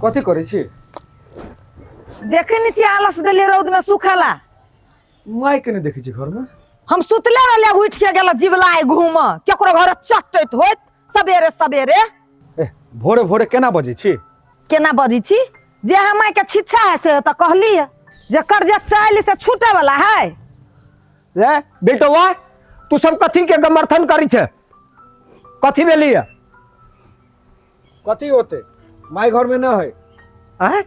कथी करै छी? देखे नहीं छियै आलस देलियै रौद में सुखेला। माय के नहीं देखै छी घर में? हम सुतले रहले, उठ के गेल जिबलाय घूम, केकरो घर चटैत होइत सबेरे सबेरे। ए, भोरे भोरे केना बजै छी? केना बजै छी? जे हम के छिच्छा है से तऽ कहली है, जेकर जे चालि से छूटे वाला है। रे बेटवा, तू सब कथी के समर्थन करी छे? कथी भेली है? कथी होते, माय घर में न है। आँय?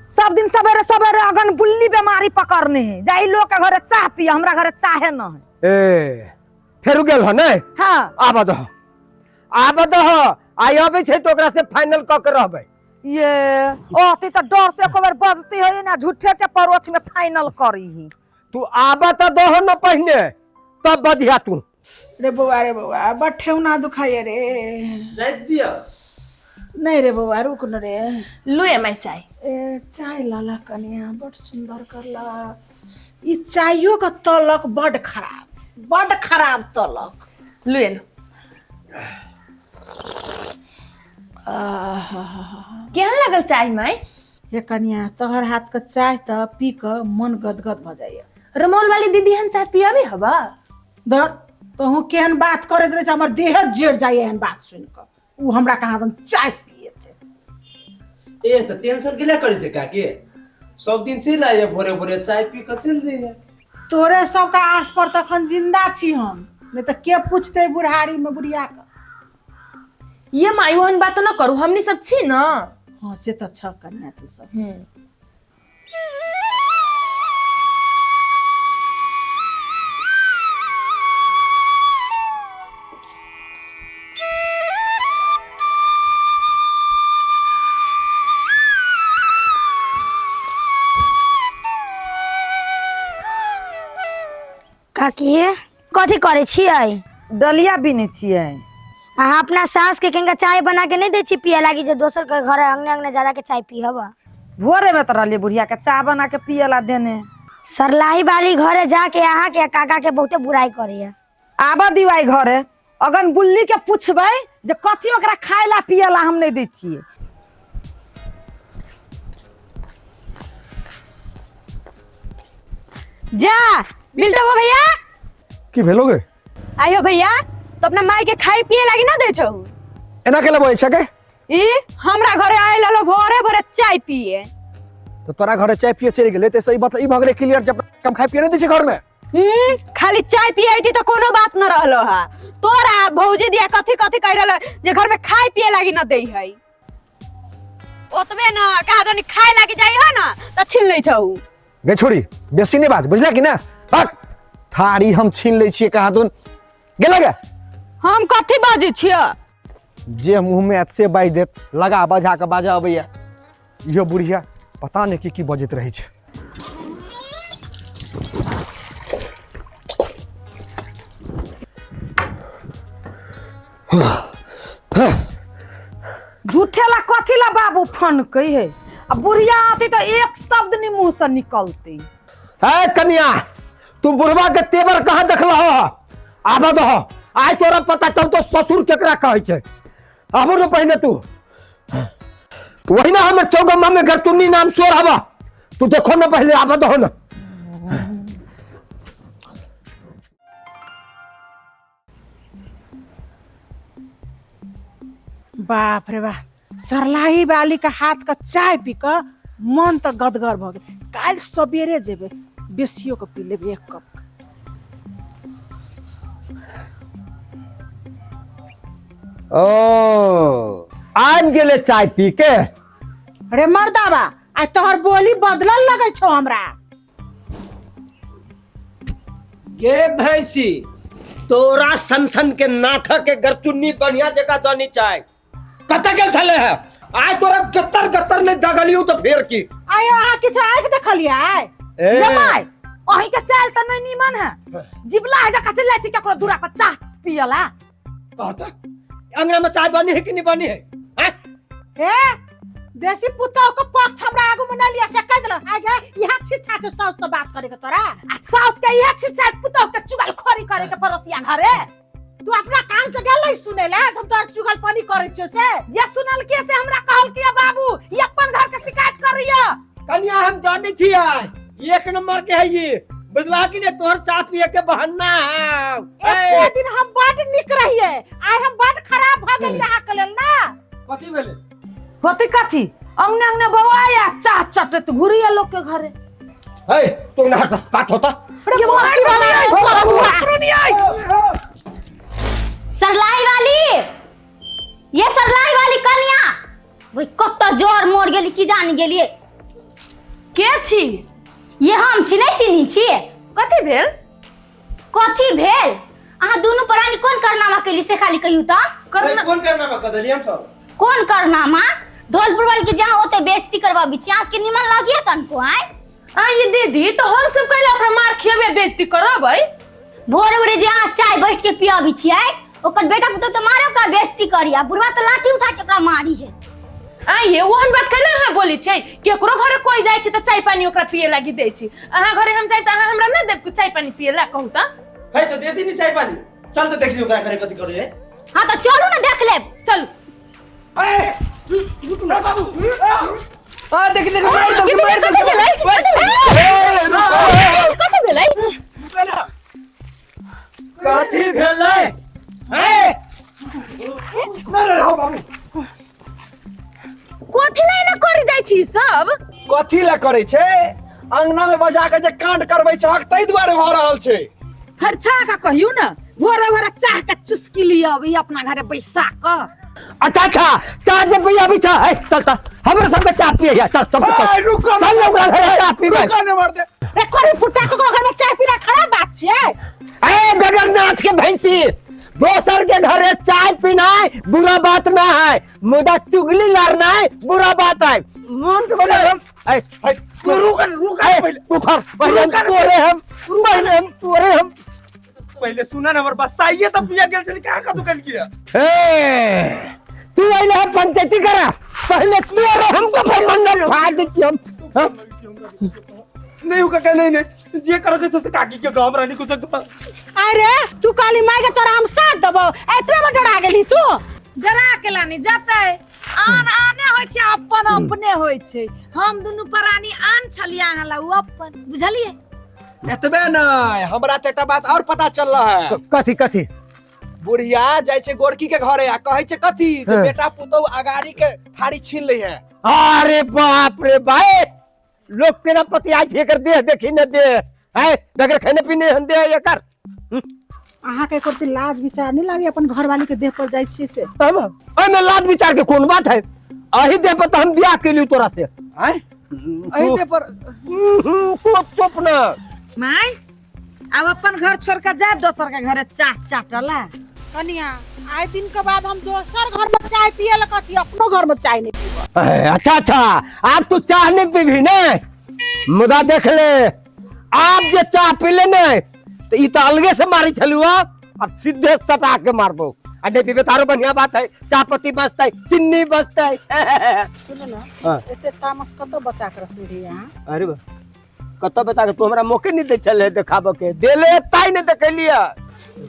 सब दिन सवेरे सवेरे अगन बुल्ली बीमारी पकड़ने है, जाई लोग के घरे चाह पिए, हमरा घरे चाहे न है। ए फेरू गेल हो नै? हाँ। आब दह, आब दह, आइ अबै छै तऽ ओकरा से फाइनल कऽ के रहबै। ये ओती तऽ डर से एको बेर बजती है ना, झूठे के परोक्ष में फाइनल करी ही। तू आब तऽ दह न पहिने, तब बजिहा तू। रे बौआ, रे बौआ, बड़ ठेहुना दुखाइए रे। जाइत दिअ। नहीं रे बौआ, रुक न रे। लुए माय चाय। ए चाय लला कनिया, बड़ सुंदर करला। ई चाइयो के तलक बड खराब, बड खराब तलक। लुए लो। केहन लागल चाय माय? हे कनिया, तोहर हाथ के चाय त पी के मन गदगद भ जाइए। रमौल वाली दीदी हन चाय पियाबे हबा? धर तोहू केहन बात करैत रहै छै, हमर देह जरि जाइए एहन बात सुनि कऽ। ओ हमरा कहाँ दन चाय पिएते। ए तऽ टेंशन के करै छै काकी, सब दिन चलि आइए भोरे भोरे चाय पी कऽ चलि जइए। तोरे सबके आस पर तखन जिंदा छी हम, नहीं तऽ के पूछते बुढ़ारी में बुढ़िया के। ये माई, ओहन बात न करू, हमनी सब छी न। हाँ से तऽ छ कन्या तू सब। काकी, कथी करै छियै? डलिया बिनै छियै। अहाँ अपना सास के केंगा चाय बना के नहीं दै छी पिए लागी, जे दोसर के घर अंगने अंगने जा के चाय पीहब? भोरे में तो रहलियै बुढ़िया के चाय बना के पिए ला देने। सरलाही वाली घरे जाके अहाँ के काका के बहुते बुराई करिए। आबऽ दियौ आइ घरे, अगन बुल्ली के पूछबै जे कथी ओकरा खाय ला पिए ला हम नहीं दै छियै। जा बिल्टो भैया। की भेलो गे? आइयो भैया, तो अपना माई के खाई पिए लागी ना दे छौ? एना के लेबो ऐसा के? ई हमरा घरे आयल हलो भोरे भोरे चाय पिए। तो तोरा घरे चाय पिए चलि गेलै ते सही बात ई भऽ गेलै क्लियर, जब कम खाय पिए नहीं दै छै घर में। खाली चाय पिए थी तो कोनो बात न रहलो हा। तोरा भौजी दिया कथी कथी कह रहलो जे घर में खाए पिए लागी न दे है। ओतबे न कहा दनी खाए लागी जाई हो ना त छीन लै छौ। गे छोड़ी, बेसी नहीं बात बुझला कि ना? हट, थारी हम छीन लै छियै कहाँ दुन गेल गे। हम कथी बाजै छियै? जे मुंह में आयत से बाजि देत, लगा बजा के बाजऽ अबैया। इहो बुढ़िया पता नहीं की की बजैत रहै छै। झूठे ला कथी ला बाबू फनकै है, आ बुढ़िया आती तो एक शब्द नहीं मुंह से निकलती। ए कन्या, तू बुढ़वा के तेवर कहाँ देखलह? आबऽ दह, आइ तोरा पता चलतो ससुर केकरा कहै छै। आबो न पहिने तू, वही ना हमर चौगम्मा में गरचुन्नी नाम सोर हवा, तू देखो न पहले, आबऽ दहो न। बाप रे बाप, सरलाही वाली के हाथ के चाय पी कऽ मन तऽ गदगर भऽ गेल। काल्हि सबेरे जेबै, बेसियो के पी लेबै एक कप। ओ आबि गेलै चाय पी के। रे मर्दाबा, आइ तोहर बोली बदलल लगै छौ हमरा। गे भैंसी, तोरा सन सन के नाथ के गरचुन्नी बढ़िया जगह जानी चाहे कतऽ गेल छले है? आइ तोरा गत्तर गत्तर नहि दगलियौ तऽ फेर की? आइ अहाँ किछु आँखि देखलियै? ए। ये माय, अहीं के चाल तऽ नहि नीमन है, जिबला है जका चलि जाइ छी केकरो दूरा पर चाह पियला। कहता अंगना में चाय बनी है कि नहीं बनी है? हैं? ए बेसी पुतोह के पक्ष हमरा आगू में न लिया से कह देलो। आइ गे इहा छिच्छा छै साउस से बात करे के तोरा। आ साउस के इहे छिच्छा पुतोह के चुगलखोरी करे के पड़ोसिया घरे। तू अपना कान से गेल नहीं सुने ला, हम तोर चुगल पानी करै छियो से। ये सुनल के से हमरा कहल के बाबू, ये अपन घर के शिकायत करैया। कन्या हम जानै छियै, एक नंबर के है ये, बुझला कि ने तोहर चाह पिए के बहाना है। एते दिन हम बड निक रहिए, आइ हम बड खराब भ गेलियै अहाँ के लेल ना। कथी भेलै? होते कथी? अंगने अंगने बौआया चाह चटत घुरिया लोग के घरे। ए तू ना हट, बात होता। ये मोहरी वाला है, सरलाई वाली, ये सरलाई वाली कन्या वही कत जोर मोर गेली की जान गेलिए। के छी? ये हम छी, नहीं चिन्ही छी। कथी भेल? कथी भेल? अहाँ दुनू प्राणी कोन करनामा केली से खाली कहियो त। करना कोन करनामा क देली हम सब? कोन करनामा? धौलपुर वाली के जहाँ होते बेइज्जती करवाबी छी, अहाँ के निमन लागिए तनको आय। आ ये दीदी तो हम सब कैला ओकरा मार खियबे बेइज्जती करबै? भोरे भोरे जे अहाँ चाय बैठ के पियाबी छियै, ओकर बेटा पुतोह तो मारे ओकरा बेइज्जती करी, आ बुढ़वा तो लाठी उठा के ओकरा मारी है। आ ये ओहन बात कैला अहाँ बोली छै? केकरो घरे कोई जाइ छै त चाय पानी ओकरा पिए लागी दै छै, अहाँ घरे हम जाइ त अहाँ हमरा ना देब चाय पानी पिए ला? कहू त। है तो देती नहीं चाय पानी, चल तो देख लियो ओकरा घरे कथी करे है। हां तो चलू ना देख लेब। चल। ए बाबू आ देख देख मार दो, मार दो। कथी भेलै? कथी भेलै? कथी भेलै? ए ना ना हो बाबू, कथी ला एना करे जाइ छी सब? कथी ला करे छै? अंगना में बजा के जे कांड करबै छहक तै दुआरे भ रहल छै। खर्चा का कहियो ना, भोरे भोरे चाह के चुस्की लिया अभी अपना घरे बैसा क। अच्छा अच्छा चाह जे पियाबी छ, ए चल चल हमर सब के चाह पिए, चल चल चल रुको चल ओकरा घरे चाह पीबै। रुको ने मर दे। रे कोरी फुटा ककरो घर में चाय पीना खराब बात छियै। ए बगैर नाच के भैंसी, दोसर के घरे चाय पीनाय बुरा बात ना है, मुदा चुगली लड़नाय बुरा बात है। मन के बोले हम ए रुक रुक पहले उखड़ पहले तोरे हम, पहले हम तोरे हम। पहले सुना ना हमर बात, चाहिए तब पिया गेल छली कहां कतौ गेल किया? ए तू आइले है पंचायती करा, पहले तोरे हमको मंडल फाड़ दै छी हम। नहीं काका नहीं नहीं, जे करे के से काकी के गाम रानी कुछ। अरे तू काली माई के तोरा हम साथ देबो, एतबे में डरा गेली तू? डरा के लानी जतै, आन आने होइ छै अपन अपने होइ छै। हम दुनू प्राणी आन छलियै अहाँ ला, उ अपन, बुझलियै? एतबे नहीं, हमरा त एकटा बात और पता चल रहा है। कथी कथी? बुढ़िया जाइ छै गोरकी के घरे आ कहै छै कथी जे बेटा पुतोह अगाड़ी के थारी छीन लै है। अरे बाप रे भाई, लोग केना पतियाइ छै एकर देह देखी न दे है, बगैर खाने पीने हम दे एकर। अहाँ के एको लाज विचार नहीं लागे अपन घरवाली के देह पर जाइ छियै से? एहिमे लाज विचार के कोन बात है? अही देह पर त हम बियाह केलियो तोरा से। आय अही देह पर चुप न माय, अब अपन घर छोड़ के जाए दोसर के घरे चाह चाटला। कनिया आइ दिन के बाद हम दोसर घर में चाय पिए ला कथी, अपनो घर में चाय नहीं पीब। अच्छा अच्छा आप तू चाह नहीं पीबी ने, मुदा देख ले आप जे चाह पीले ने तो ई तो अलगे से मारी छलुआ, अब सीधे सटा के मारबो। आ नहीं पीबे तारो बढ़िया बात है, चाय पत्ती बचतै चीनी बचतै। सुनो ना एते तामस कतौ बचा के रखने रही अहाँ? अरे बा कतौ बता के तू हमरा मौके नहीं दे छले देखाबो के, देले ताई नहीं देखेलिया।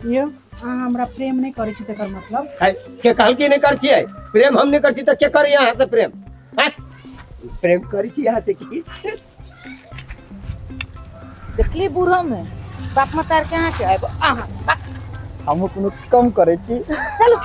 यो अहाँ हमरा प्रेम नहीं करै छी तकर मतलब है के कहल की नहीं कर छियै? प्रेम हम नहीं कर छी त के करी अहाँ से प्रेम? हैं प्रेम करी छी अहाँ से की? देखली बूढ़ो में बाप मतार के अहाँ के आबो अहाँ हमहु कोनो कम करै छी। चलू।